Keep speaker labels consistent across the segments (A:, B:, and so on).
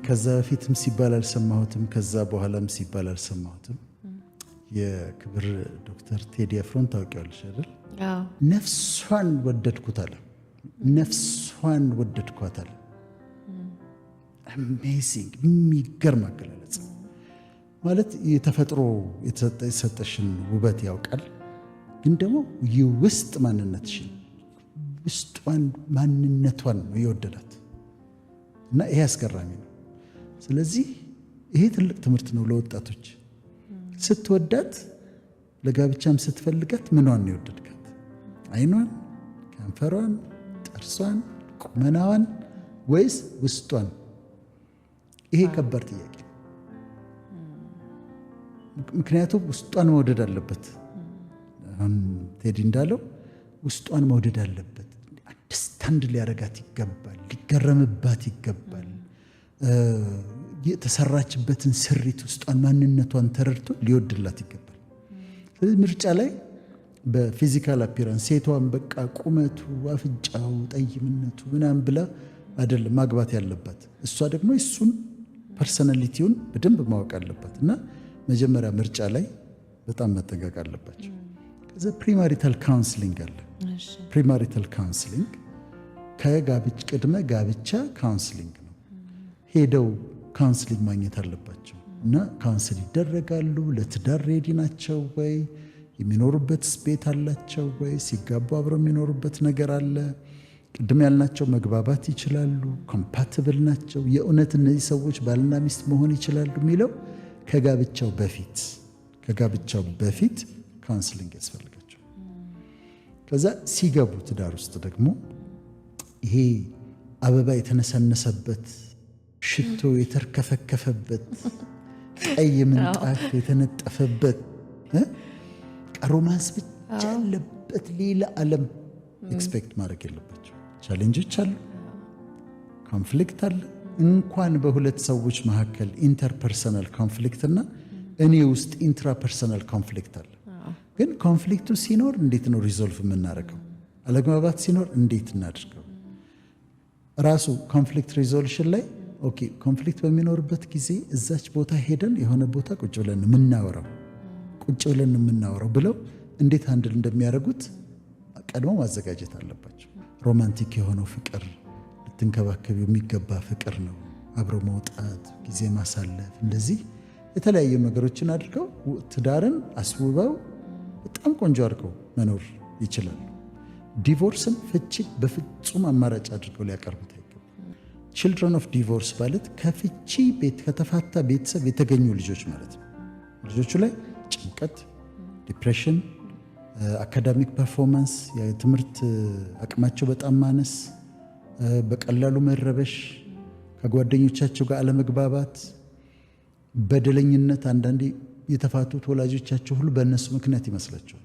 A: ከዛ በፊትም ሲባል አልሰማሁትም፣ ከዛ በኋላም ሲባል አልሰማሁትም። የክብር ዶክተር ቴዲ አፍሮን ታውቂዋለሽ አይደል?
B: አዎ።
A: ነፍሷን ወደድኩት አለ። ነፍሷን ወደድኳት አለ። Amazing፣ የሚገርም አገላለጽ። ማለት የተፈጥሮ የተሰጠሽን ውበት ያውቃል፣ ግን ደግሞ የውስጥ ማንነትሽን፣ ውስጧን፣ ማንነቷን ነው የወደዳት እና ይሄ አስገራሚ ነው። ስለዚህ ይሄ ትልቅ ትምህርት ነው ለወጣቶች። ስትወዳት፣ ለጋብቻም ስትፈልጋት ምኗን ነው የወደድካት? አይኗን፣ ከንፈሯን፣ ጥርሷን፣ ቁመናዋን ወይስ ውስጧን? ይሄ ከባድ ጥያቄ ነው። ምክንያቱም ውስጧን መውደድ አለበት። አሁን ቴዲ እንዳለው ውስጧን መውደድ አለበት። Understand ሊያረጋት ይገባል፣ ሊገረምባት ይገባል። የተሰራችበትን ስሪት፣ ውስጧን፣ ማንነቷን ተረድቶ ሊወድላት ይገባል። ስለዚህ ምርጫ ላይ በ physical appearance ሴቷን በቃ ቁመቱ፣ አፍንጫው፣ ጠይምነቱ ምናምን ብላ አይደለም ማግባት ያለባት። እሷ ደግሞ እሱን personality ውን በደንብ ማወቅ አለባት እና መጀመሪያ ምርጫ ላይ በጣም መጠንቀቅ አለባቸው። ከዛ premarital counseling አለ። Premarital counseling ቅድመ ጋብቻ counseling ነው። ሄደው counseling ማግኘት አለባቸው እና counsel ይደረጋሉ። ለትዳር ready ናቸው ወይ? የሚኖሩበት ቤት አላቸው ወይ? ሲጋቡ አብረው የሚኖሩበት ነገር አለ። ቅድም ያልናቸው መግባባት ይችላሉ፣ compatible ናቸው፣ የእውነት እነዚህ ሰዎች ባልና ሚስት መሆን ይችላሉ የሚለው ከጋብቻው በፊት counseling ያስፈልጋቸው። ከዛ ሲገቡ ትዳር ውስጥ ደግሞ ይሄ አበባ የተነሰነሰበት፣ ሽቶ የተርከፈከፈበት፣ ቀይ ምንጣፍ የተነጠፈበት፣ romance ብቻ ያለበት ሌላ ዓለም expect ማድረግ የለባቸው። Challenge ኦች አሉ፣ conflict አለ። እንኳን በሁለት ሰዎች መካከል interpersonal conflict እና እኔ ውስጥ intrapersonal conflict አለ። ግን conflict ኡ ሲኖር እንዴት ነው resolve የምናደርገው? አለመግባባት ሲኖር እንዴት እናድርገው? ራሱ conflict resolution ላይ okay፣ conflict በሚኖርበት ጊዜ እዛች ቦታ ሄደን የሆነ ቦታ ቁጭ ብለን የምናወራው ብለው እንዴት handle እንደሚያደርጉት ቀድሞ ማዘጋጀት አለባቸው። Romantic የሆነው ፍቅር ልትንከባከብ የሚገባ ፍቅር ነው። አብሮ መውጣት፣ ጊዜ ማሳለፍ፣ እንደዚህ የተለያዩ ነገሮችን አድርገው ትዳርን አስውበው በጣም ቆንጆ አድርገው መኖር ይችላሉ። Divorce ን፣ ፍቺ በፍጹም አማራጭ አድርገው ሊያቀርቡት አይገባም። Children of divorce ማለት ከፍቺ ቤት፣ ከተፋታ ቤተሰብ የተገኙ ልጆች ማለት ነው። ልጆቹ ላይ ጭንቀት፣ depression፣ academic performance፣ የትምህርት አቅማቸው በጣም ማነስ፣ በቀላሉ መረበሽ፣ ከጓደኞቻቸው ጋር አለመግባባት፣ በደለኝነት፣ አንዳንዴ የተፋቱት ወላጆቻቸው ሁሉ በእነሱ ምክንያት ይመስላቸዋል።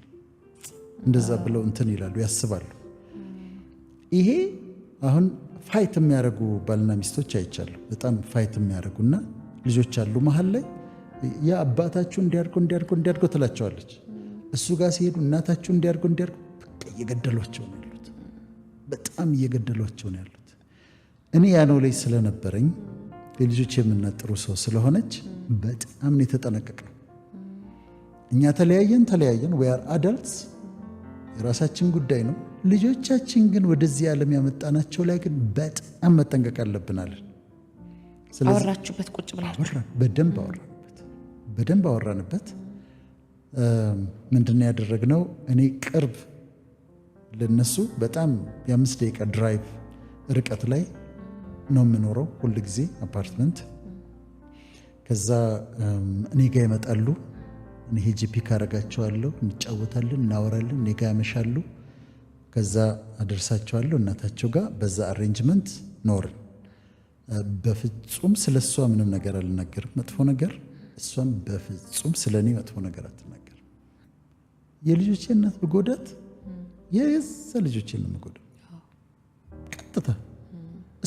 A: እንደዛ ብለው እንትን ይላሉ፣ ያስባሉ። ይሄ አሁን fight የሚያደርጉ ባልና ሚስቶች አይቻለሁ። በጣም fight የሚያደርጉና ልጆች አሉ መሀል ላይ። የአባታችሁ እንዲያርጎ እንዲያርጎ እንዲያርጎ ትላቸዋለች። እሱ ጋር ሲሄዱ እናታችሁ እንዲያርጎ እንዲያርጎ፣ በቃ እየገደሏቸው ነው ያሉት። በጣም እየገደሏቸው ነው ያሉት። እኔ ያ knowledge ስለነበረኝ፣ የልጆች የምናት ጥሩ ሰው ስለሆነች በጣም ነው የተጠነቀቅነው። እኛ ተለያየን ተለያየን፣ we are adults፣ የራሳችን ጉዳይ ነው። ልጆቻችን ግን ወደዚህ ዓለም ያመጣናቸው ላይ ግን በጣም መጠንቀቅ አለብን አለን።
B: አወራችሁበት ቁጭ ብላችሁ?
A: አወራን፣ በደንብ አወራንበት፣ በደንብ አወራንበት። ምንድን ነው ያደረግነው? እኔ ቅርብ ለነሱ በጣም የ5 ደቂቃ drive ርቀት ላይ ነው የምኖረው ሁል ጊዜ አፓርትመንት። ከዛ እኔ ጋ ይመጣሉ። እኔ ሄጄ pick አደርጋቸዋለሁ፣ እንጫወታለን፣ እናወራለን፣ እኔ ጋ ያመሻሉ። ከዛ አደርሳቸዋለሁ እናታቸው ጋር። በዛ arrangement ኖርን። በፍጹም ስለ እሷ ምንም ነገር አልናገርም መጥፎ ነገር፣ እሷም በፍጹም ስለ እኔ መጥፎ ነገር አትናገርም። የልጆቼ እናት ብጎዳት የዛ ልጆቼን ነው የምጎዳው። ቀጥታ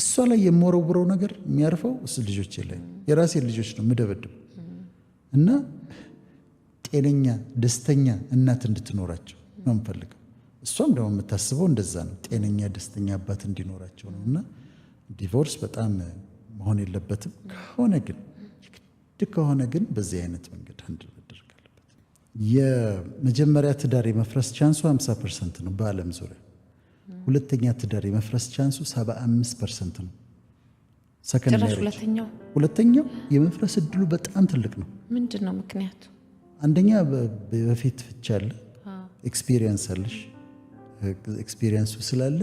A: እሷ ላይ የምወረውረው ነገር የሚያርፈው እሱ ልጆቼ ላይ፣ የራሴን ልጆች ነው የምደበድበው እና ጤነኛ ደስተኛ እናት እንድትኖራቸው ነው የምፈልገው። እሷም ደግሞ የምታስበው እንደዛ ነው፣ ጤነኛ ደስተኛ አባት እንዲኖራቸው ነው። እና divorce በጣም መሆን የለበትም። ከሆነ ግን፣ የግድ ከሆነ ግን በዚህ አይነት መንገድ handle መደረግ አለበት። የመጀመሪያ ትዳር የመፍረስ chance ኡ 50% ነው በዓለም ዙሪያ። ሁለተኛ ትዳር የመፍረስ chance ኡ 75% ነው። ሰከንድ
B: ጭራሽ
A: marriage
B: ሁለተኛው
A: ሁለተኛው የመፍረስ እድሉ በጣም ትልቅ ነው።
B: ምንድን ነው ምክንያቱ?
A: አንደኛ በፊት ፍቺ አለ፣ experience አለሽ። Experience ኡ ስላለ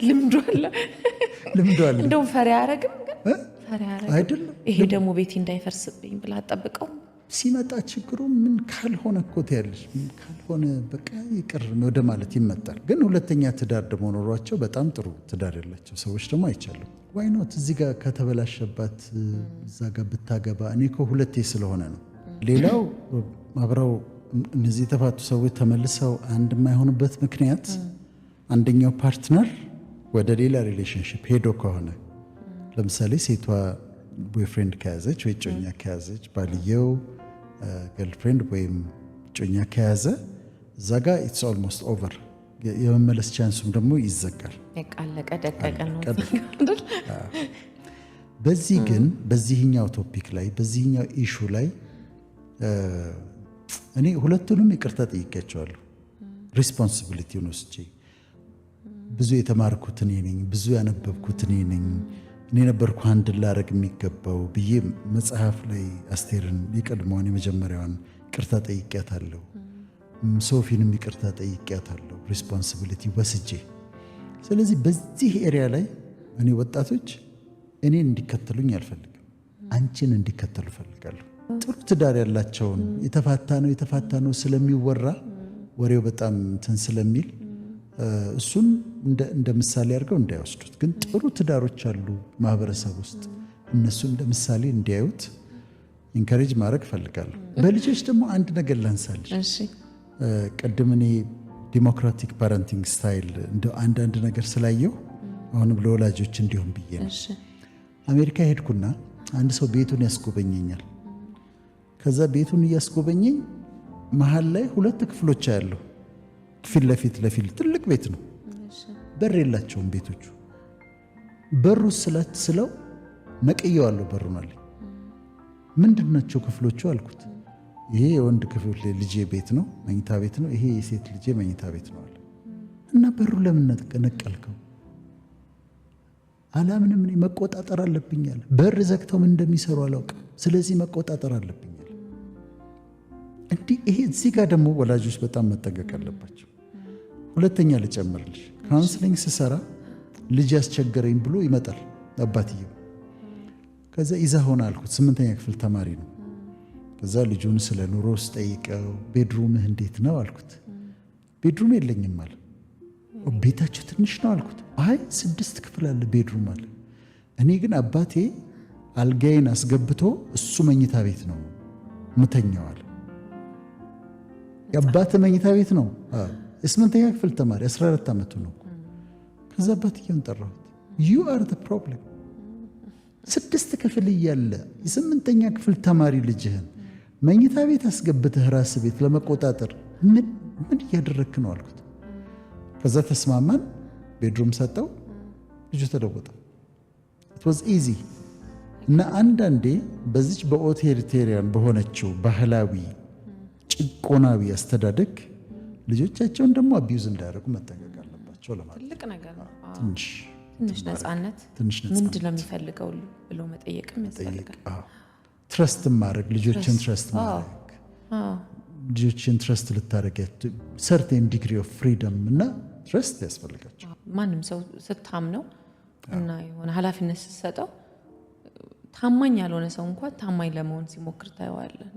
B: ልምዱ አለ።
A: ልምዱ አለ።
B: እንደውም ፈሪ አያረግም፣ ግን ፈሪ አያረግም።
A: አይደለም።
B: ይሄ ደግሞ ቤቴ እንዳይፈርስብኝ ብላ አጠብቀው።
A: ሲመጣ ችግሩ ምን ካልሆነ እኮ ትያለሽ፣ ምን ካልሆነ በቃ ይቅር ወደ ማለት ይመጣል። ግን ሁለተኛ ትዳር ደግሞ ኖሯቸው በጣም ጥሩ ትዳር ያላቸው ሰዎች ደግሞ አይቻለሁ። Why not? እዚህ ጋር ከተበላሸባት እዛ ጋር ብታገባ፣ እኔ እኮ ሁለቴ ስለሆነ ነው። ሌላው አብረው እነዚህ የተፋቱ ሰዎች ተመልሰው አንድ የማይሆኑበት ምክንያት አንደኛው partner ወደ ሌላ relationship ሄዶ ከሆነ፣ ለምሳሌ ሴቷ boyfriend ከያዘች ወይ እጮኛ ከያዘች፣ ባልየው girlfriend ወይም እጮኛ ከያዘ፣ እዛ ጋ it's almost over፣ የመመለስ chance ኡም ደግሞ ይዘጋል።
B: አለቀ ደቀቀ ነው።
A: በዚህ ግን በዚህኛው topic ላይ፣ በዚህኛው issue ላይ እኔ ሁለቱንም ይቅርታ ጠይቄያቸዋለሁ። Responsibility ውን ወስጄ፣ ብዙ የተማርኩት እኔ ነኝ፣ ብዙ ያነበብኩት እኔ ነኝ፣ እኔ ነበርኩ handle ላረግ የሚገባው ብዬ መጽሐፍ ላይ አስቴርን የቀድሞዋን የመጀመሪያዋን ይቅርታ ጠይቄያታለሁ። ሶፊንም ይቅርታ ጠይቄያታለሁ፣ responsibility ወስጄ። ስለዚህ በዚህ area ላይ እኔ ወጣቶች እኔን እንዲከተሉኝ አልፈልግም፣ አንቺን እንዲከተሉ እፈልጋለሁ። ጥሩ ትዳር ያላቸውን የተፋታ ነው ስለሚወራ፣ ወሬው በጣም እንትን ስለሚል እሱን እንደ ምሳሌ አድርገው እንዳይወስዱት። ግን ጥሩ ትዳሮች አሉ ማህበረሰብ ውስጥ፣ እነሱን እንደ ምሳሌ እንዲያዩት encourage ማድረግ እፈልጋለሁ። በልጆች ደግሞ አንድ ነገር ላንሳልሽ። ቅድም እኔ democratic parenting style እንደ አንዳንድ ነገር ስላየሁ አሁንም ለወላጆች እንዲሆን ብዬ ነው። አሜሪካ ሄድኩና አንድ ሰው ቤቱን ያስጎበኘኛል። ከዛ ቤቱን እያስጎበኘኝ መሀል ላይ ሁለት ክፍሎች አያለሁ። ፊት ለፊት ለፊት ትልቅ ቤት ነው። በር የላቸውም ቤቶቹ። በሩ ስላት ስለው ነቅየዋለሁ በሩን አለኝ። ምንድን ናቸው ክፍሎቹ አልኩት። ይሄ የወንድ ክፍል ልጄ ቤት ነው፣ መኝታ ቤት ነው። ይሄ የሴት ልጄ መኝታ ቤት ነው አለ። እና በሩ ለምን ነቀልከው? አላምንም፣ እኔ መቆጣጠር አለብኝ አለ። በር ዘግተው ምን እንደሚሰሩ አላውቅም። ስለዚህ መቆጣጠር አለብኝ አለ። እንዲህ ይሄ እዚህ ጋር ደግሞ ወላጆች በጣም መጠንቀቅ አለባቸው። ሁለተኛ ልጨምርልሽ፣ counseling ስሰራ ልጅ ያስቸገረኝ ብሎ ይመጣል አባትየው። ከዛ ይዛ ሆነ አልኩት። ስምንተኛ ክፍል ተማሪ ነው። ከዛ ልጁን ስለ ኑሮ ስጠይቀው bedroom ህ እንዴት ነው አልኩት። Bedroom የለኝም አለ። ቤታችሁ ትንሽ ነው አልኩት። አይ፣ ስድስት ክፍል አለ bedroom አለ። እኔ ግን አባቴ አልጋዬን አስገብቶ እሱ መኝታ ቤት ነው ምተኛው አለ። የአባት መኝታ ቤት ነው። የስምንተኛ ክፍል ተማሪ፣ 14 ዓመቱ ነው። ከዛ አባትየውን ጠራሁት። You are the problem። ስድስት ክፍል እያለ የስምንተኛ ክፍል ተማሪ ልጅህን መኝታ ቤት አስገብተህ ራስ ቤት ለመቆጣጠር ምን ምን እያደረግክ ነው አልኩት። ከዛ ተስማማን። Bedroom ሰጠው። ልጁ ተለወጠ። It was easy። እና አንዳንዴ በዚች በ authoritarian በሆነችው ባህላዊ ጭቆናዊ አስተዳደግ ልጆቻቸውን ደግሞ abuse እንዳያደርጉ መጠንቀቅ አለባቸው ለማለት።
B: ትልቅ ነገር ነው።
A: ትንሽ
B: ትንሽ ነፃነት፣
A: ትንሽ
B: ምንድን ነው የሚፈልገው ብሎ መጠየቅም ያስፈልጋል።
A: Trust ማድረግ፣ ልጆችን trust ማድረግ፣ ልጆችን trust ልታደረግ certain degree of freedom እና trust ያስፈልጋቸው።
B: ማንም ሰው ስታምነው እና የሆነ ኃላፊነት ስትሰጠው ታማኝ ያልሆነ ሰው እንኳን ታማኝ ለመሆን ሲሞክር ታየዋለህ።